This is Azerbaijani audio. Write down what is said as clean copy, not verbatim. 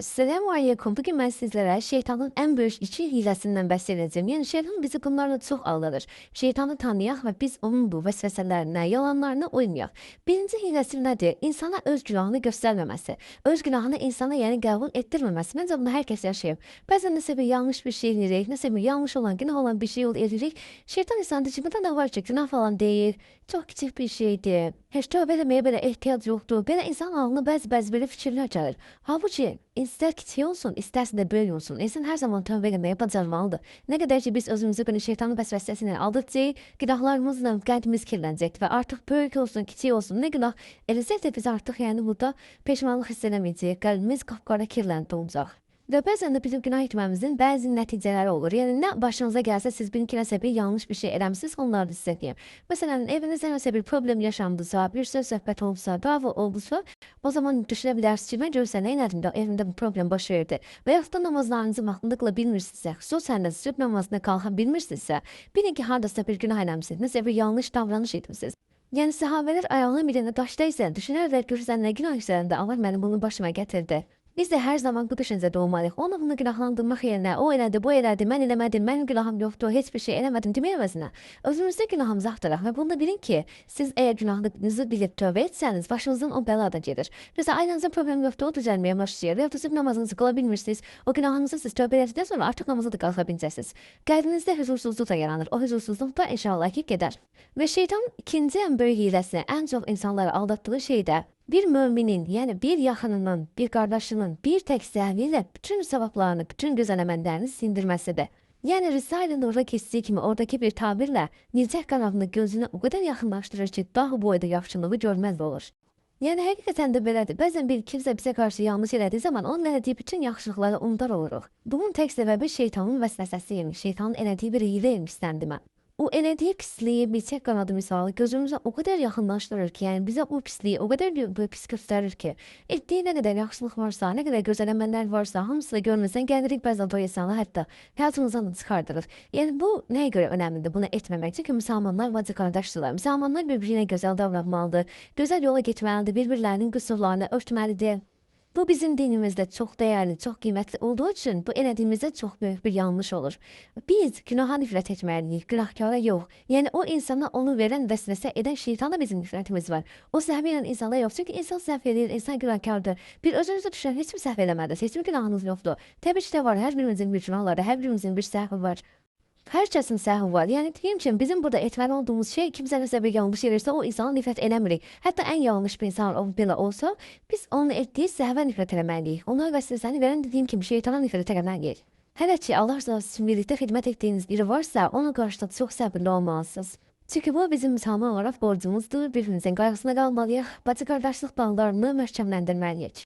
Selamun aleyküm. Bugün ben sizlere şeytanın en büyük iki hilesinden bahsedeceğim. Yani şeytan bizi bunlarla çok aldatır. Şeytanı tanıyaq ve biz onun bu vesveselerine, yalanlarına uymayaq. Birinci hilesi nedir? İnsana öz günahını göstermemesi. Öz günahını insana yani qəbul ettirmemesi. Məncə bunu herkes yaşayıb. Bəzən nəsə bir yanlış bir şey edirik, nəsə bir yanlış olan, günah olan bir şey edirik. Şeytan insan deyir ki, bunda nə var ki, günah falan deyil. Çox kiçik bir şeydir. Heç tövbə eləməyə belə ehtiyac yoxdur. Belə insan ağlına bəzi-bəzi belə fikirlər gəlir. Halbuki ister kiçik olsun, isterse de böyük olsun. İnsan her zaman tövbə eləməyi bacarmalıdır. Nə qədər ki biz özümüzü belə şeytanın vəsvəsəsinə aldatacağıq, günahlarımızla qəlbimiz kirlənəcək və artıq böyük olsun, kiçik olsun, nə günah eləsək də biz artıq yəni burada peşmanlıq hiss eləməyəcəyik. Qəlbimiz qapqara kirləndi olacaq. Və bəzən də bizim günah etməmizin bəzi nəticələri olur. Yəni nə başınıza gəlsə siz bilin ki, nəsə bir yanlış bir şey eləmisiniz, onları da sizə deyim. Məsələn, evinizdə nəsə bir problem yaşandısa, bir söz söhbət olubsa, dava oldusa, o zaman düşünə bilərsiniz ki, mən görürsə nə elədim də evimdə bu problem baş verdi. Və yaxud da namazlarınızı vaxtında qıla bilmirsinizsə, xüsusən də sübh namazına qalxa bilmirsinizsə, bilin ki, hardasa bir günah eləmisiniz, nəsə bir yanlış davranış etmisiniz. Yəni sahabələr ayağına bir dənə daş dəysə, düşünərlər görürsən nə günah işlədim Allah mənim bunu başıma gətirdi. Biz də hər zaman bu düşüncədə olmalıyıq. Onu bunu günahlandırmaq yerinə, o elədi, bu elədi, mən eləmədim, mənim günahım yoxdur, heç bir şey eləmədim demək əvəzinə özümüzdə günahımızı axtaraq və bunu da bilin ki, siz əgər günahınızı bilib tövbə etsəniz, başınızdan o bəla da gedir. Məsələn, ailənizdə problem yoxdur, o düzəlməyə başlayır və ya da sübh namazınızı qıla bilmirsiniz, o günahınızı siz tövbə etdikdən sonra artıq namaza da qalxa biləcəksiniz. Qəlbinizdə huzursuzluq da yaranır. O huzursuzluq da inşallah ki gedər. Və şeytan ikinci ən böyük hiləsi, ən çox insanları aldatdığı şey də bir müminin, yəni bir yaxınının, bir qardaşının bir tək səhvi ilə bütün savablarını, bütün gözəl əməllərini sindirməsidir. Yəni Risale-i Nur'a kestiği kimi oradakı bir tabirlə nilçək qanadını gözünə o qədər yaxınlaşdırır ki, dağ boyda yaxşılığı görməz olur. Yəni həqiqətən də belədir. Bəzən bir kimsə bizə qarşı yanlış elədiyi zaman onun elədiyi bütün yaxşılıqları unudar oluruq. Bunun tək səbəbi şeytanın vəsvəsəsiymiş, şeytanın elədiyi bir hiləymiş səndimə. O elədiyi pisliyi milçək qanadı misalı gözümüzə o qədər yaxınlaşdırır ki, yəni bizə o pisliyi o qədər bir pis göstərir ki, etdiyi nə qədər yaxşılıq varsa, nə qədər gözəl əməllər varsa, hamısını görməsən gəlirik bəzən o insanı hətta həyatımızdan da çıxardırır. Yəni bu nəyə görə önəmlidir bunu etməmək? Çünki müsəlmanlar bacı qardaşdırlar. Müsəlmanlar bir-birinə gözəl davranmalıdır, gözəl yola getməlidir, bir-birlərinin qüsurlarını örtməlidir. Bu bizim dinimizdə çox dəyərli, çox qiymətli olduğu üçün bu elədiyimizdə çox böyük bir yanlış olur. Biz günaha nifrət etməliyik, günahkara yox. Yəni o insana onu verən, vəsvəsə edən şeytana bizim nifrətimiz var. O səhv edən insana yox. Çünki insan səhv edir, insan günahkardır. Bir özünüzə düşən heç bir səhv eləmədiniz, heç bir günahınız yoxdur. Təbii ki də var, hər birimizin bir günahları, hər birimizin bir səhvi var. Hər kəsin səhvi var. Yəni deyim ki, bizim burada etməli olduğumuz şey kimsə nəsə bir yanlış edirsə o insana nifrət eləmirik. Hətta ən yanlış bir insan o belə olsa, biz onun etdiyi səhvə nifrət eləməliyik. Ona vəsvəsəni verən dediyim kimi şeytana nifrət eləməliyik. Hələ ki Allah rızası üçün birlikdə xidmət etdiyiniz biri varsa, ona qarşı da çox səbirli olmalısınız. Çünki bu bizim müsəlman olaraq borcumuzdur. Bir-birimizin qayğısına qalmalıyıq. Bacı qardaşlıq bağlarını möhkəmləndirməliyik.